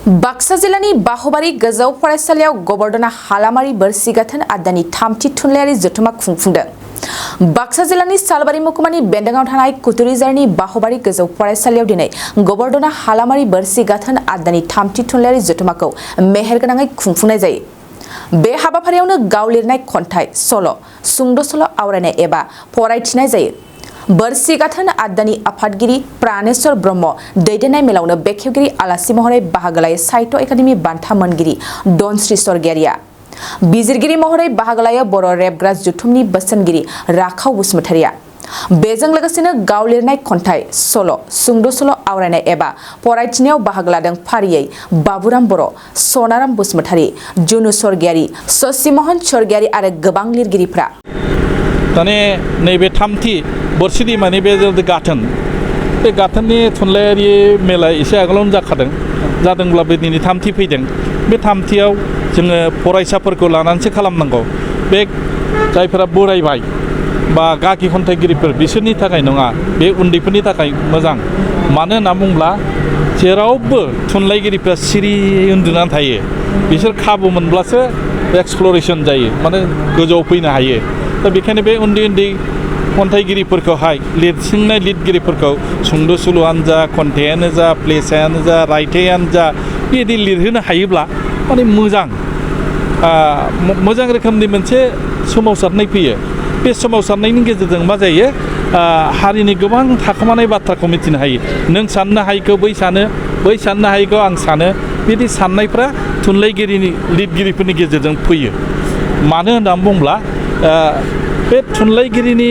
बाक्सा जिल्लानि बाहुबारि गोजौ फरायसालियाव ग'बर हालामारि बोरसि गाथोन आदानि थामथि थुनलाइयारि जथुमा खुंफुंदों। बाक्सा जिल्लानि सालबारि महकुमानि बेन्दोंआव थानाय कुतुरिजारनि बाहुबारि गोजौ फरायसालियाव दिनै ग'बर हालामारि बोरसि गाथोन आदानि थामथि थुनलाइयारि जथुमाखौ मेहेरगोनाङै खुंफुंनाय जायो। बे हाबाफारियावनो गाव लिरनाय खन्थाइ, सल', सुंद' सल' आवरायनाय एबा फरायथिनाय जायो। बोरसि गाथोन आदानि आफादगिरि प्राणेश्वर ब्रह्म दैदेननाय मेलावनो बेखेवगिरि आलासि महरै बाहागो लायो साहित्य एकाडेमि बान्था मोनगिरि धनश्री स्वर्गियारिया। बिजिरगिरि महरै बाहागो लायो बर' रेबग्रा जथुमनि बोसोनगिरि राखाव बसुमतारिया। बेजों लोगोसेनो गाव लिरनाय खन्थाइ, सल', सुंद' सल' आवरायनाय एबा फरायथिनायाव बाहागो लादों फारियै बाबुराम बर', सनाराम बसुमतारि, जुनु स्वर्गियारि, शशिमहन स्वर्गियारि आरो गोबां लिरगिरिफ्रा। दाने नैबे थामथि बोरसि दैमानि बे गाथोन, बे गाथोननि थुनलाइयारि मेला एसे आगोलावनो जादोंब्लाबो दिनै थामथि फैदों। बे थामथियाव जोङो फरायसाफोरखौ लानानैसो खालामनांगौ। बे जायफोरा बोरायबाय बा गागि खन्थाइगिरिफोर बिसोरनि थाखाय नङा, बे उन्दैफोरनि थाखाय मोजां। मानो होनना बुङोब्ला जेरावबो थुनलाइगिरिफ्रा सिरि उन्दुनानै थायो। बिसोर खाबु मोनब्लासो एक्सप्लरेसन जायो, माने गोजौआव फैनो हायो। दा बेखायनो बे उन्दै उन्दै खन्थाइगिरिफोरखौहाय लिरसिननाय लिरगिरिफोरखौ सुंद' सल'आनो जा, खन्थाइयानो जा, प्लेसायानो जा, रायथाइयानो जा, बेबायदि लिरहोनो हायोब्ला माने मोजां रोखोमनि मोनसे सोमावसारनाय फैयो। बे सोमावसारनायनि गेजेरजों मा जायो, हारिनि गोबां थाखोमानाय बाथ्राखौ मिथिनो हायो। नों साननो हायैखौ बै सानो, बै साननो हायैखौ आं सानो, बिदि साननायफ्रा थुनलाइगिरिनि लिरगिरिफोरनि गेजेरजों फैयो। मानो होनना बुङोब्ला बे थुनलाइगिरिनि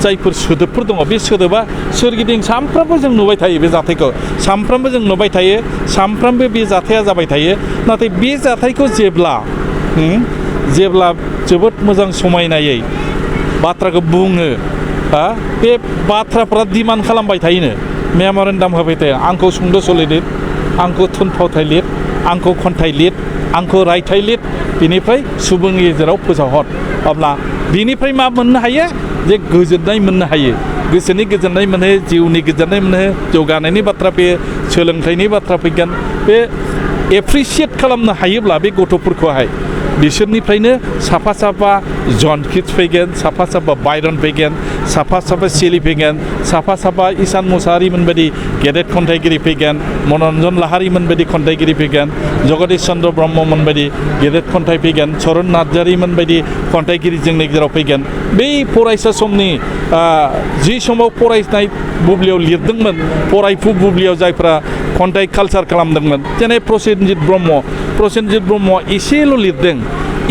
जायफोर सोदोबफोर दङ, बे सोदोबा सोरगिदिं सानफ्रोमबो जों नुबाय थायो। बे जाथायखौ सानफ्रोमबो जों नुबाय थायो, सानफ्रोमबो बे जाथाया जाबाय थायो। नाथाय बे जाथायखौ जेब्ला जोबोद मोजां समायनायै बाथ्राखौ बुङो, बे बाथ्राफ्रा डिमान्ड खालामबाय थायोनो, मेम'रेन्डाम होबाय थायो। आंखौ सुंद' सल' लिर, आंखौ थुनफावथाय लिर, आंखौ खन्थाइ लिर, आंखौ रायथाइ लिर, बेनिफ्राय सुबुंनि गेजेराव फोसावहर। अब्ला बेनिफ्राय मा मोननो हायो, जे गोजोननाय मोननो हायो, गोसोनि गोजोननाय मोनो, जिउनि गोजोननाय मोनो, जौगानायनि बाथ्रा फैयो, सोलोंथाइनि बाथ्रा फैगोन। बे एप्रिसियेट खालामनो हायोब्ला बे गथ'फोरखौहाय बिसोरनिफ्रायनो साफा साफा जन किट्स फैगोन, साफा साफा बायरन फैगोन, साफा साफा शेली फैगोन, साफा साफा ईसान मुसाहारीमोन बायदि गेदेर खन्थाइगिरि फैगोन, मनरन्जन लाहारीमोन बायदि खन्थाइगिरि फैगोन, जगदीश चन्द्र ब्रह्ममोन बायदि गेदेर खन्थाइ फैगोन, चरन नार्जारीमोन बायदि खन्थाइगिरि जोंनि गेजेराव फैगोन। बै फरायसा समनि जि समाव फरायनाय बुब्लियाव लिरदोंमोन, फरायफु बुब्लियाव जायफ्रा खन्थाइ कालचार खालामदोंमोन, जेरै प्रसेनजित ब्रह्मआ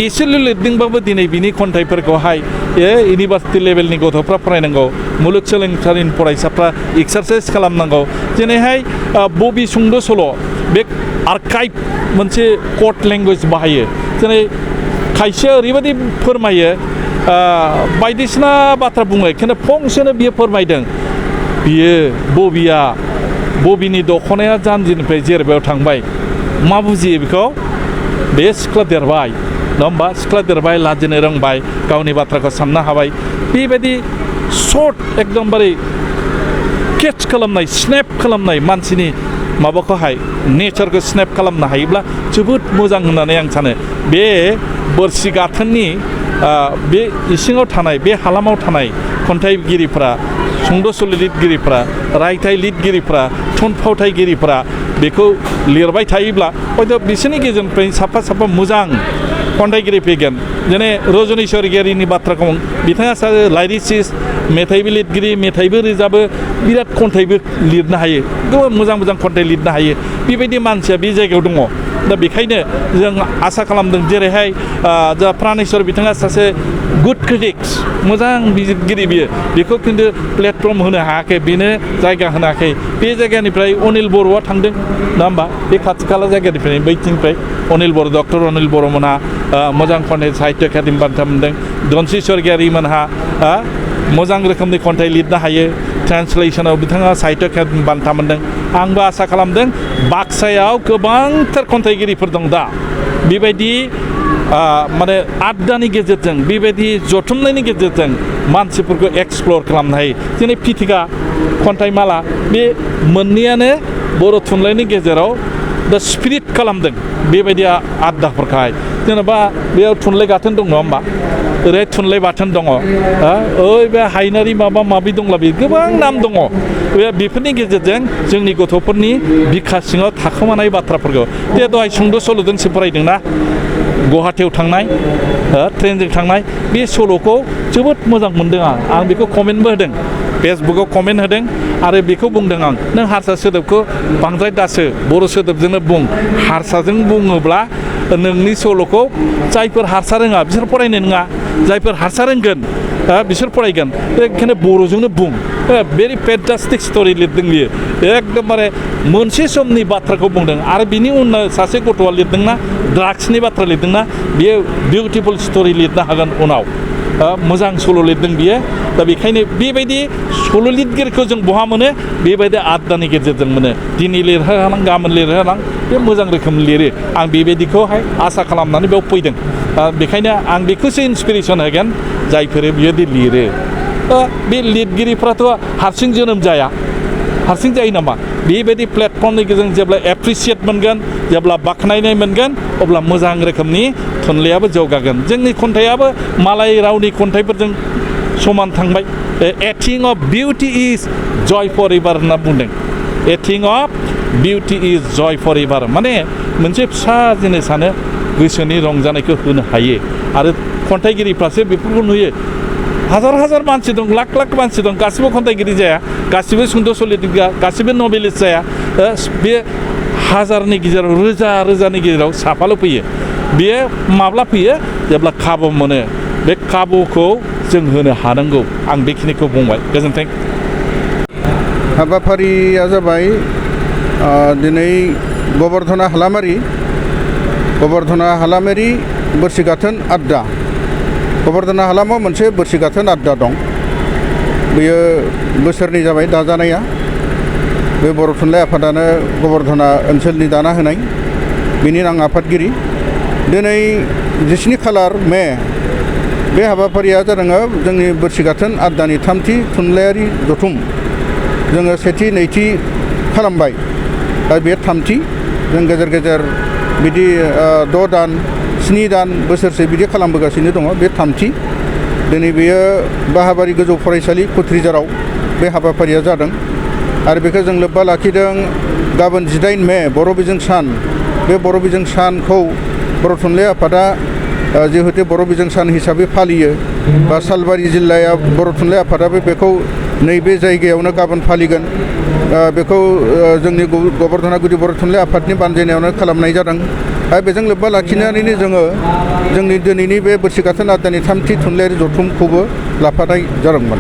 एसेल' लिरदोंबाबो दिनै बिनि खन्थाइफोरखौहाय इउनिभार्सिटि लेभेलनि गथ'फ्रा फरायनांगौ, मुलुगसोलोंसालिनि फरायसाफ्रा एक्सारसाइज खालामनांगौ। जेरैहाय बबि सुंद' सल', बे आर्काइभ मोनसे कड लेंगुवेज बाहायो। जेरै खायसे ओरैबायदि फोरमायो, बायदिसिना बाथ्रा बुङो, खिन्थु फंसेनो बियो फोरमायदों, बियो बबिनि दख'नाया जानजिनिफ्राय जेरबायाव थांबाय। मा बुजियो बेखौ? बे सिख्ला देरबाय, नङा होमबा? सिख्ला देरबाय, लाजिनो रोंबाय, गावनि बाथ्राखौ साननो हाबाय। बेबायदि सर्ट एकदमबारे केट्च खालामनाय, स्नेप खालामनाय, मानसिनि माबाखौहाय नेचारखौ स्नेप खालामनो हायोब्ला जोबोद मोजां होननानै आं सानो। बे बोरसि गाथोननि बे इसिङाव थानाय, बे हालामाव थानाय खन्थाइगिरिफ्रा, सुंद' सल' लिरगिरिफ्रा, रायथाइ लिरगिरिफ्रा, थुनफावथायगिरिफ्रा बेखौ लिरबाय थायोब्ला हयथ' बिसोरनि गेजेरनिफ्राय साफा साफा मोजां खन्थाइगिरि फैगोन। जेरै रजनी स्वर्गियारिनि बाथ्राखौ, बिथाङा सासे लाइरिसिस्ट, मेथाइबो लिरगिरि, मेथाइबो रोजाबो, बिराद खन्थाइबो लिरनो हायो, गोबां मोजां खन्थाइ लिरनो हायो। बेबायदि मानसिया बे जायगायाव दङ। दा बेखायनो जों आसा खालामदों, जेरैहाय जा प्राणेश्वर, बिथाङा सासे गुड क्रिटिक्स, मोजां बिजिरगिरि, बेखौ खिन्थु प्लेटफर्म होनो हायाखै, बेनो जायगा होनाखै। बे जायगानिफ्राय अनिल बर'आ थांदों, नङा होमबा? बे खाथि खाला जायगानिफ्राय, बैथिंनिफ्राय डक्टर अनिल बर'मोनहा मोजां खन्थाइ साहित्य एकाडेमि बान्था मोनदों। धनश्री स्वर्गियारिमोनहा मोजां रोखोमनि खन्थाइ लिरनो हायो, ट्रान्सलेसनाव बिथाङा साहित्य एकाडेमि बान्था मोनदों। आंबो आसा खालामदों बाक्सायाव गोबांथार खन्थाइगिरिफोर दं दा, बेबायदि माने आड्डानि गेजेरजों, बेबायदि जथुमनायनि गेजेरजों मानसिफोरखौ एक्सप्लर खालामनो हायो। जेरै फिथिखा, खन्थाइमाला, बे मोननैयानो बर' थुनलाइनि गेजेराव दा स्पिरिट खालामदों बेबायदि आद्दाफोरखौहाय जेनेबा बेयाव थुनलाइ गाथोन दं नङा होमबा ओरै थुनलाइ बाथोन दङ ओइ बे हायनारि माबा माबि दंला बे गोबां नाम दङ बेफोरनि गेजेरजों जोंनि गथ'फोरनि बिखा सिङाव थाखोमानाय बाथ्राफोरखौ दे दहाय सुंद' सल'जोंसो फरायदोंना गुवाहाटियाव थांनाय ट्रेनजों थांनाय बे सल'खौ जोबोद मोजां मोनदों आं बेखौ कमेन्टबो होदों फेसबुकाव कमेन्ट होदों आरो बेखौ बुंदों आं नों हारसा सोदोबखौ बांद्राय दासो बर' सोदोबजोंनो बुं हारसाजों बुङोब्ला नोंनि सल'खौ जायफोर हारसा रोङा बिसोर फरायनाय नङा जायफोर हारसा रोंगोन बिसोर फरायगोन बेखायनो बर'जोंनो बुं भेरि फेन्टास्टिक स्ट'रि लिरदों बियो एकदमबारे मोनसे समनि बाथ्राखौ बुंदों आरो बिनि उनाव सासे गथ'आ लिरदोंना ड्राग्सनि बाथ्रा लिरदोंना बियो बिउटिफुल स्ट'रि लिरनो हागोन उनाव मोजां सल' लिरदों बियो दा बेखायनो बेबायदि सल' लिरगिरिखौ जों बहा मोनो बेबायदि आड्डानि गेजेरजों मोनो दिनै लिरहोहां गाबोन लिरहोहां बे मोजां रोखोम लिरो आं बेबायदिखौहाय आसा खालामनानै बेयाव फैदों बेखायनो आं बेखौसो इन्सपिरेसन होगोन जायफोर बियोदि लिरो बे लिरगिरिफ्राथ' हारसिं जोनोम जाया हारसिं जायो नामा बेबायदि प्लेटफर्मनि गेजेरजों जेब्ला एप्रिसियेट मोनगोन जेब्ला बाख्नायनाय मोनगोन अब्ला मोजां रोखोमनि थुनलाइयाबो जौगागोन जोंनि खन्थाइयाबो मालाय रावनि खन्थाइफोरजों समान थांबाय a thing of beauty is joy forever होनना बुंदों a thing of beauty is joy forever माने मोनसे फिसा जिनिसानो गोसोनि रंजानायखौ होनो हायो आरो खन्थाइगिरिफ्रासो बेफोरखौ नुयो हाजार हाजार मानसि दं लाख लाख मानसि दं गासिबो खन्थाइगिरि जाया गासिबो सुंद' सल' लिरगिरि गासिबो नभेलिस्ट जाया बे हाजारनि गेजेराव रोजा रोजानि गेजेराव साफाल' फैयो बेयो माब्ला फैयो जेब्ला खाबु मोनो बे खाबुखौ जों होनो हानांगौ आं बेखिनिखौ बुंबाय गोजोन्थों हाबाफारिया जाबाय दिनै ग'बर्धना हालामारि बोरसि गाथोन आड्डा ग'बर्धना हालामाव मोनसे बोरसि गाथोन आड्डा दं बेयो बोसोरनै जाबाय दाजानाया बे बर' थुनलाइ आफादानो ग'बर्धना ओनसोलनि दाना होनाय बिनि आं आफादगिरि दिनै 19 खालार मे बे हाबाफारिया जादों जोंनि बोरसि गाथोन आड्डानि 3थि थुनलाइयारि जथुम जोङो सेथि नैथि खालामबाय दा बे 3थि जों गेजेर गेजेर बिदि 6 दान 7 दान बोसोरसे बिदि खालामबोगासिनो दङ बे 3थि दिनै बेयो बाहाबारि गोजौ फरायसालि कुथ्रिझाराव बे हाबाफारिया जादों आरो बेखौ जों लोब्बा लाखिदों गाबोन 18 मे बर' बिजों सान बे बर' बिजों सानखौ बर' थुनलाइ आफादा जिहेतु बर' बिजों सान हिसाबै फालियो बा सालबारि जिल्लाया बर' थुनलाइ आफादाबो बेखौ नैबे जायगायावनो गाबोन फालिगोन बेखौ जोंनि ग'बर्धना गुदि बर' थुनलाइ आफादनि बानजायनायावनो खालामनाय जादों आरो बेजों लोब्बा लाखिनानैनो जोङो जोंनि दिनैनि बे बोरसि गाथोन आड्डानि 3थि थुनलाइयारि जथुमखौबो लाफानाय जादोंमोन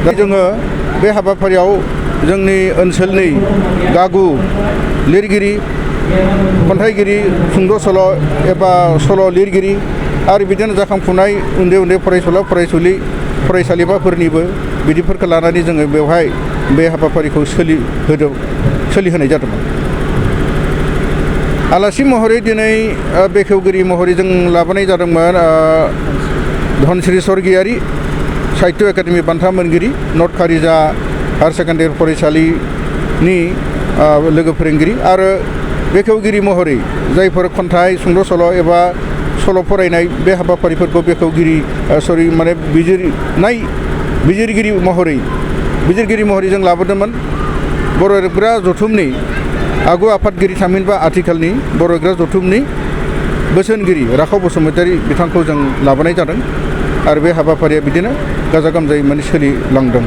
दा जोङो बे हाबाफारियाव जोंनि ओनसोलनि गागु लिरगिरि खन्थाइगिरि सुंद' सल' एबा सल' लिरगिरि आरो बिदिनो जाखांफुनाय उन्दै उन्दै फरायसालिमाफोरनिबो बिदिफोरखौ लानानै जोङो बेवहाय बे हाबाफारिखौ सोलिहोनाय जादोंमोन आलासि महरै दिनै बेखेवगिरि महरै जों लाबोनाय जादोंमोन धनस्री स्वर्गियारि साहित्य एकाडेमि बान्था मोनगिरि नर्थ खारिजा हायार सेकेन्डारि फरायसालिनि लोगो फोरोंगिरि आरो बेखेवगिरि महरै जायफोर खन्थाइ सुंद' सल' एबा सल' फरायनाय बे हाबाफारिफोरखौ बेखेवगिरि बिजिरगिरि महरै जों लाबोदोंमोन बर' रेबग्रा जथुमनि आगु आफादगिरि थामहिनबा आथिखालनि बर' रेबग्रा जथुमनि बोसोनगिरि राखाव बसुमतारी बिथांखौ जों लाबोनाय जादों आरो बे हाबाफारिया बिदिनो गाजा गोमजायै माने सोलिलांदों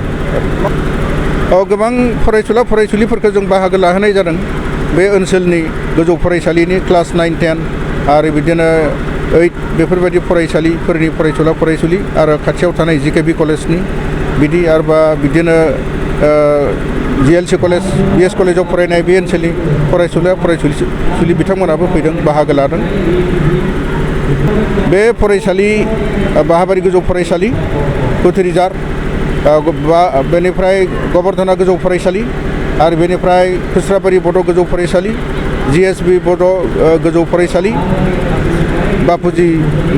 गोबां फरायसुलिफोरखौ जों बाहागो लाहोनाय जादों बे ओनसोलनि गोजौ फरायसालिनि क्लास 9, 10 आरो बिदिनो 8 बेफोरबायदि फरायसालिफोरनि फरायसुला आरो खाथियाव थानाय जिकेबि कलेजनि बिदि आरोबा बिदिनो GLC कलेज BS कलेजाव फरायनाय बे ओनसोलनि फरायसुलि बिथांमोनाबो फैदों बाहागो लादों बे फरायसालि बाहाबारि गोजौ फरायसालि कुथ्रिझार बेनिफ्राय ग'बर्धना गोजौ फरायसालि आरो बेनिफ्राय खुस्राबारि बड' गोजौ फरायसालि GSB बड' गोजौ फरायसालि बापुजि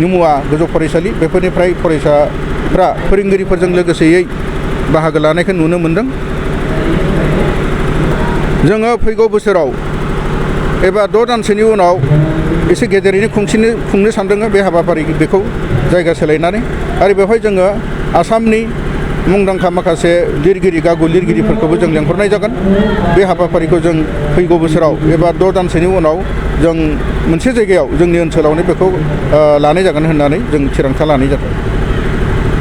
निमुवा गोजौ फरायसालि बेफोरनिफ्राय फरायसाफ्रा फोरोंगिरिफोरजों लोगोसेयै बाहागो लानायखौ नुनो मोनदों जोङो फैगौ बोसोराव एबा 6 दानसोनि उनाव एसे गेदेरैनो खुंनो सानदों बे हाबाफारि बेखौ जायगा सोलायनानै आरो बेवहाय जोङो आसामनि मुंदांखा माखासे लिरगिरि गागु लिरगिरिफोरखौबो जों लेंहरनाय जागोन बे हाबाफारिखौ जों फैगौ बोसोराव एबा 6 दानसोनि उनाव जों मोनसे जायगायाव जोंनि ओनसोलावनो बेखौ लानाय जागोन होननानै जों थिरांथा लानाय जादों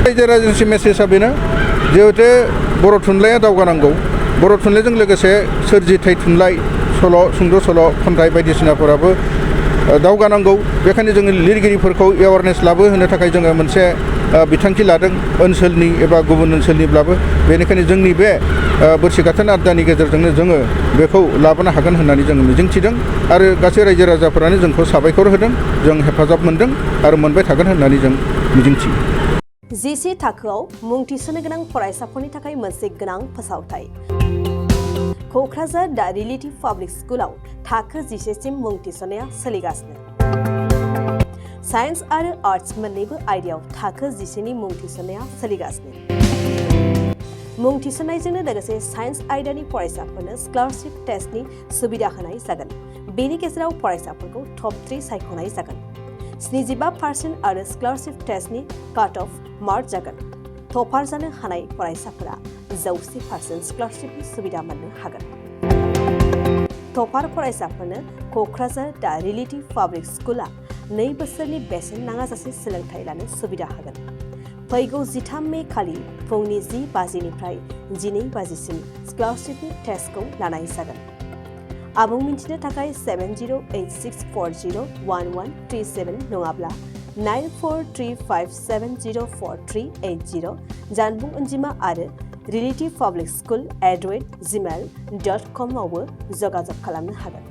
रायजो राजानि मेसेजआ बेनो जिहेथु बर' थुनलाइया दावगानांगौ बर' थुनलाइजों लोगोसे सोरजिथाय थुनलाइ सल' सुंद' सल' खन्थाइ बायदिसिनाफोराबो दावगानांगौ बेखायनो जोङो लिरगिरिफोरखौ एवारनेस लाबोहोनो थाखाय जोङो मोनसे बिथांखि लादों ओनसोलनि एबा गुबुन ओनसोलनिब्लाबो बेनिखायनो जोंनि बे बोरसि गाथोन आड्डानि गेजेरजोंनो जोङो बेखौ लाबोनो हागोन होननानै जोङो मिजिंथिदों आरो गासै रायजो राजाफोरानो जोंखौ साबायखर होदों जों हेफाजाब मोनदों आरो मोनबाय थागोन होननानै जों मिजिंथियो जिसे थाखोआव मुं थिसननो गोनां फरायसाफोरनि थाखाय मोनसे गोनां फोसावथाय क'क्राझार दा रिलेटिभ पाब्लिक स्कुलाव थाखो 10सिम मुं थिसननाया सोलिगासिनो साइन्स आरो आर्ट्स मोन्नैबो आयदायाव थाखो 10नि मुं थिसननाया सोलिगासिनो मुं थिसननायजोंनो लोगोसे साइन्स आयदानि फरायसाफोरनो स्कलारशिप टेस्टनि सुबिदा होनाय जागोन बेनि गेजेराव फरायसाफोरखौ टप 3 सायख'नाय जागोन 75% आरो स्कलारशिप टेस्टनि काट अफ मार्क जागोन टपार जानो हानाय फरायसाफोरा 100% स्कलारशिपनि सुबिदा मोननो हागोन टपार फरायसाफोरनो क'क्राझार दा रिलेटिभ पाब्लिक स्कुला 2 बोसोरनि बेसेन नाङाजासे सोलोंथाइ लानो सुबिदा होगोन फैगौ 13 मे खालि फुंनि 10 बाजिनिफ्राय 12 बाजिसिम स्कलारशिपनि टेस्टखौ लानाय जागोन आबुं मिन्थिनो थाखाय 7086401137 नङाब्ला 9435704380 जानबुं अनजिमा आरो relative public school @gmail.com आवबो जगाजग खालामनो हागोन